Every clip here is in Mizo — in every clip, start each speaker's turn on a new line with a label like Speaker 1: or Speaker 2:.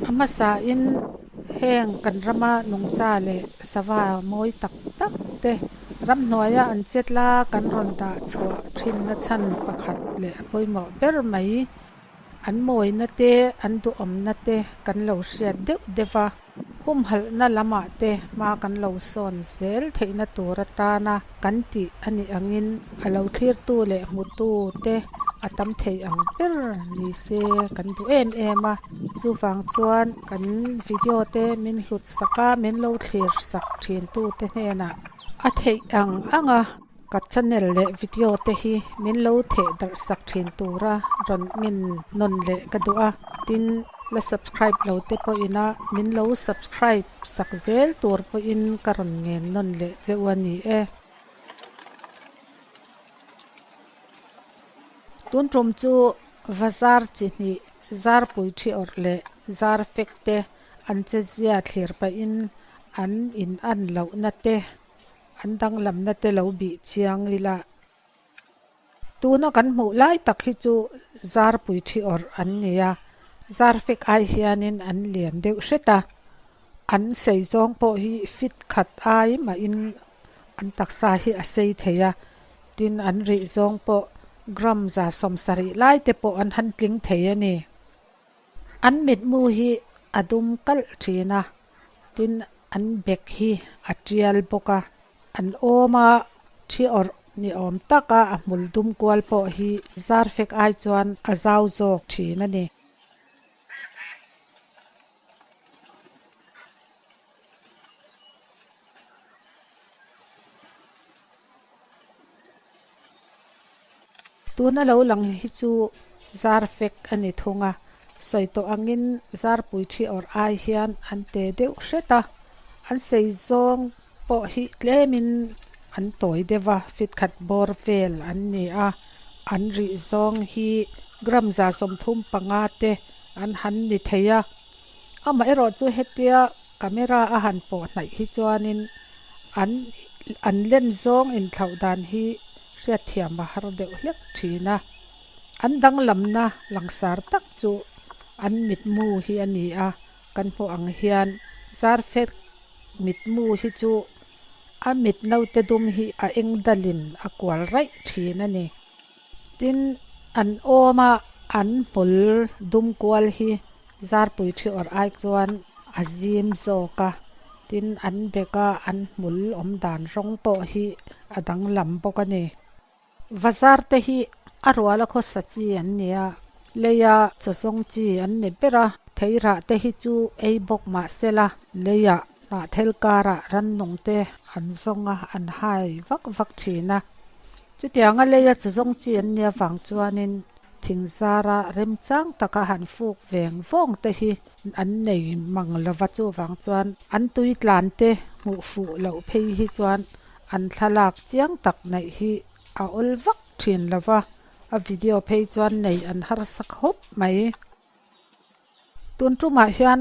Speaker 1: A hmasain heng kan rama nungcha leh sava mawi tak tak te ramhnuaia an chetla kan rawn dah chhuah thinna chhan pakhat leh a pawimawh ber mai. An mawina te, an duhawmna te kan lo hriat deuh deuh va, humhalhna lamah te hma kan lo sawn zel theihna tur atana kan tih a nih angin a lo thlirtu leh hmutu te a tam thei ang ber ni se kan duh em em a. Chuvang chuan kan video te min hlut sak a, min lo thlir sak thin tu te hnenah a theih ang ang a. Ka channel leh video te hi min lo theh darh sak thin tura rawn ngen nawn leh ka duh a, tin la subscribe lo te pawhin a min lo subscribe sak zel tur pawhin ka rawn ngen nawn leh che u a ni e. Tun tum chu va zar chi hnih zar pui thi awrh leh zar fek te an che zia thlir pahin an in an lohna te An danglamna te lo bih chiang ila. Tuna kan hmuh lai tak hi chu zarpui thi awrh an ni a, zarfek ai hianin an lian deuh hret a, an sei zawng pawh hi fit khat ai mahin an taksa hi a sei thei a, tin an rih zawng pawh gram 70 lai te pawh an han tling thei a ni. An mitmu hi a dum kalh thin a, tin an bek hi a tial bawk a, an awm a thi awrh ni awm taka a hmul dum kual pawh hi zar fek ai chuan a zau zawk thin a ni. Tuna lo lang hi chu zar fek a ni thung a, sawi tawh angin zarpui thi awrh ai hian an te deuh hret a, an sei zawng pawh hi tlemin an tawi deuh a, fit khat bawr vel an ni a, an rih zawng hi gram 35 te an han ni thei a, amaherawhchu hetia camera a han pawh hnaih hi chuanin an an len zawng inthlauh dan hi hriatthiam a har deuh hlek thin a, an danglamna langsar tak chu an mitmu hi a ni a, kan hmuh ang hian zarfek mitmu hi chu a mit naute dum hi a eng dalin a kual raih thin a ni. Tin, an awm a, an hmul dum kual hi zarpui thi awrh ai chuan a zim zawk a, tin an bek a an hmul awm dan rawng pawh hi a danglam bawk a ni. Vazar te hi a ruala khawsa chi an ni a, leia chawzawng chi an ni ber a, theirah te hi chu ei bawk mah sela leiah hnahthel karah rannung te an zawng a, an hai vak vak thin a. Chutianga leia chawzawng chi an nih avang chuanin thing zara remchang taka han fuk veng vawng te hi an nei mang lova chuvang chuan an tui tlan te hmuh fuh loh phei hi chuan an thlalak chiang tak neih hi a awl vak thin lova, a video phei chuan nei an harsa khawp mai. Tun tumah hian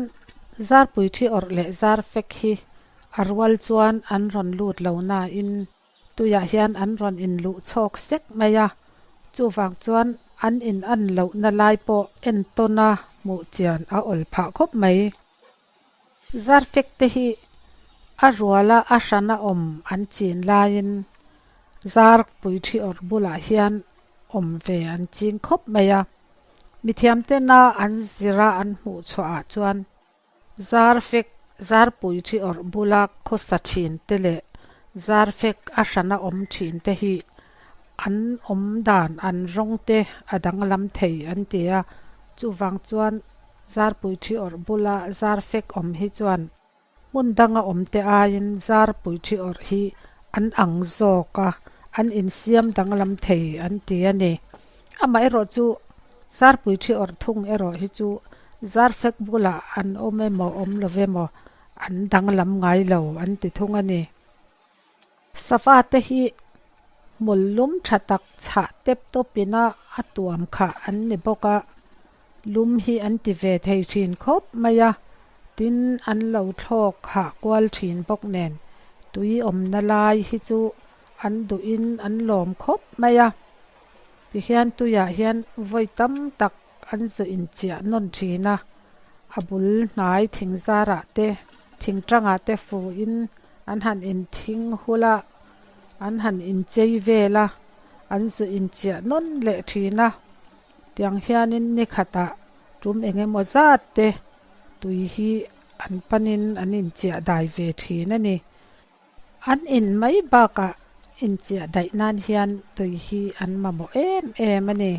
Speaker 1: zarpui thi awrh leh zar fek hi a rual chuan an rawn lut lo nain tuiah hian an rawn inluh chhawk sek mai a, chuvang chuan an in an lohna lai pawh entawna hmuh chian a awl phah khawp mai. Zar fek te hi a ruala a hrana awm an chin laiin zar pui thi awrh bulah hian awm ve an ching khawp mai a, mithiam tena an zira an hmuh chhuahah chuan zar fek zar pui thi awrh bula khawsa thin te leh zar fek a hrana awm thin te hi an awm dan an rawng te a danglam thei an ti a, chuvang chuan zarpui thi awrh bula zar fek awm hi chuan hmun danga awm te aiin zarpui thi awrh hi an ang zawk a, an insiam danglam thei an ti a ni. Amaherawh chu zarpui thi awrh thung erawh hi chu zar fek bulah an awm emaw awm lo emaw an danglam ngai lo an ti thung a ni. Sava te hi hmul lum tha tak chhah tep tawpin a a tuam khah an ni bawk a, lum hi an ti ve thei thin khawp mai a, tin an lo thlawk hah kual thin bawk nen tui awmna lai hi chu an duhin an lawm khawp mai a, tihian tuiah hian vawi tam tak an zu inchiah nawn thin a. A bul hnai thing zarah te thing tangah te fu in an han in thing hul a an han inchei vel a an zu inchiah nawn leh thin a tiang hianin ni khatah tum eng emaw zat te tui hi an panin an inchiah dai ve thin a ni. An in mai bakah inchiah daih nan hian tui hi an mamawh em em a ni.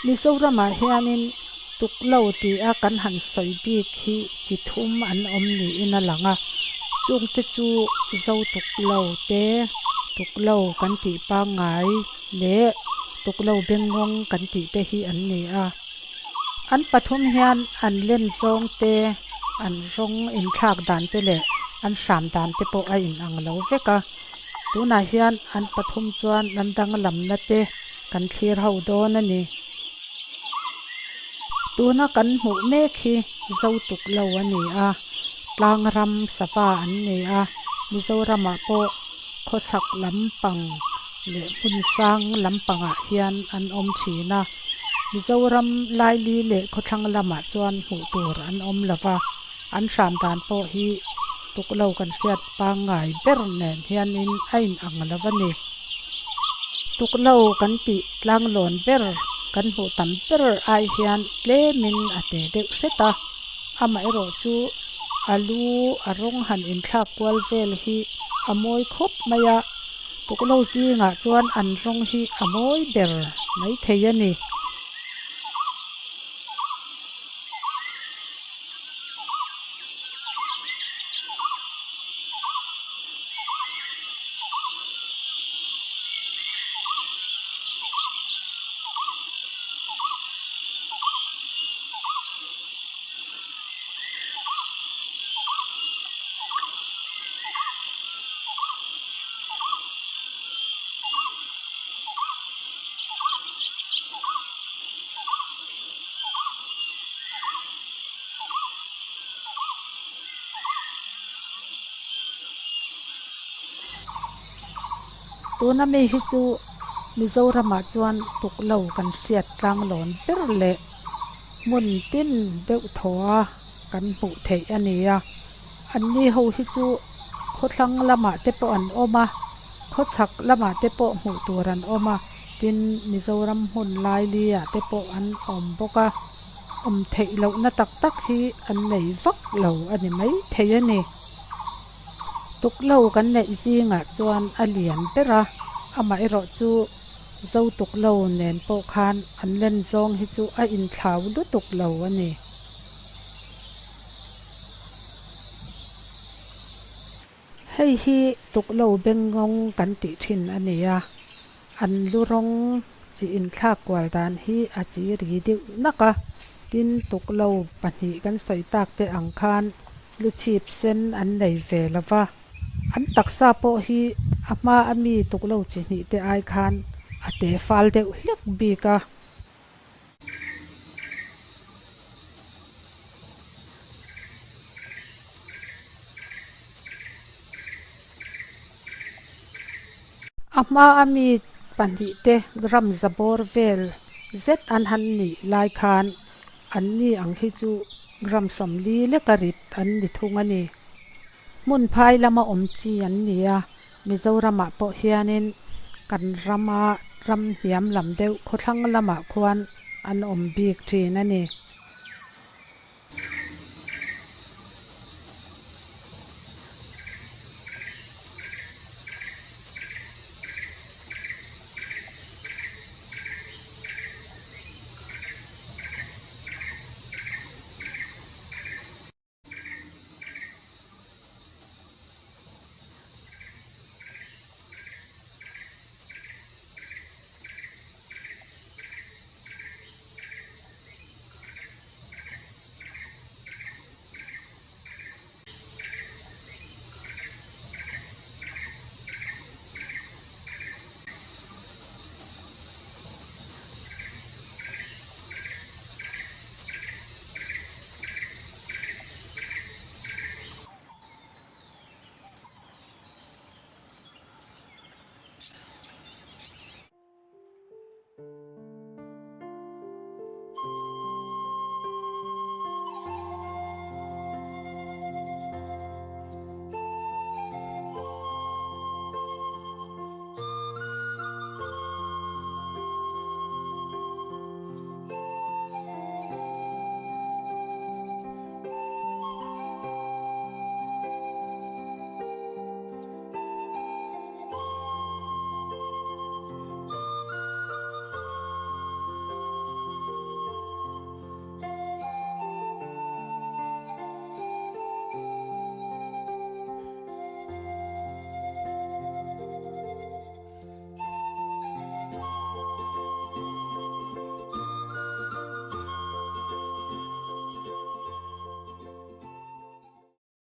Speaker 1: Mizoramah hianin tuklo tih a kan han sawi bik hi chi thum an awm niin a lang a, chungte chu zo tuklo te, tuklo kan tih pangngai leh tuklo bengngawng kan tih te hi an ni a. An pathum hian an len zawng te, an rawng inthlak dan te leh an hram dan te pawh a inang lo vek a. Tunah hian an pathum chuan an danglamna te kan thlir ho dawn a ni. Tuna kan hmuh mek hi zo tuk lo a ni a, tlang ram sava an ni a, Mizoramah pawh khawchhak lampang leh hmun sang lampangah hian an awm thin a, Mizoram laili leh khawthlang lamah chuan hmuh tur an awm lo va, an hram dan pawh hi tuklo kan hriat pangngai ber nen hianin a inang lo a ni. Tuklo kan tih tlanglawn ber kan hmuh tam ber ai hian tlemin a te deuh hret a, amaherawh chu a lu a rawng han inthlak kual vel hi a mawi khawp mai a, tuklo zingah chuan an rawng hi a mawi ber maithei a ni. Tuna mi hi chu Mizoramah chuan tuklo kan hriat tlanglawn ber leh hmun tin deuh thaw a kan hmuh theih a ni a. Anni ho hi chu khawthlang lamah te pawh an awm a, khawchhak lamah te pawh hmuh tur an awm a, tin Mizoram hmun laili ah te pawh an awm bawk a. Awm theih lohna tak tak hi an nei vak lo a ni maithei a ni. Tuklo kan neih zingah chuan a lian ber a, amaherawh chu zo tuklo nen pawh khan an len zawng hi chu a inthlau lutuk lo a ni. Hei hi tuklo bengngawng kan tih thin a ni a, an lu rawng chi inthlak kual dan hi a chi ri deuh nak a, tin tuklo pahnih kan sawi tak te ang khan lu chhip sen an nei ve lo va, an taksa pawh hi a hma a mi tuklo chi hnih te ai khan a te fal deuh hlek bik a. A hma a mi pahnih te gram za bawr vel zet an han nih lai khan an ni ang hi chu gram 40 leka rit an ni thung a ni. Hmun phai lama awm chi an ni a, Mizoramah pawh hianin kan rama ram hniam lam deuh khawthlang lamah khuan an awm bik thin a ni.